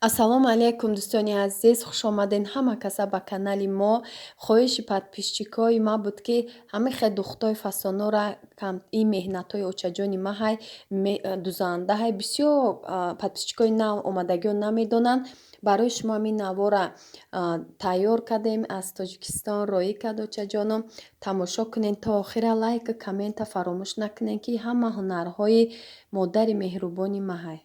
Ассалому алайкум, дӯстони азиз, хушомаден ҳама каса ба канали мо. Хоҳиши подписчикои ма буд, ки ҳамин хел духтои фасонора, ин меҳнатҳои очаҷони ма ҳай, дузанда ҳай. Бисёр подписчикои нав омадагиҳо намедонанд. Барои шумо ҳамин навора тайёр кардем, аз Тоҷикистон роӣ кард очаҷоном. Тамошо кунед то охира, лайку коммента фаромӯш накунед, ки ҳама ҳунарҳои модари меҳрубони ма ҳай.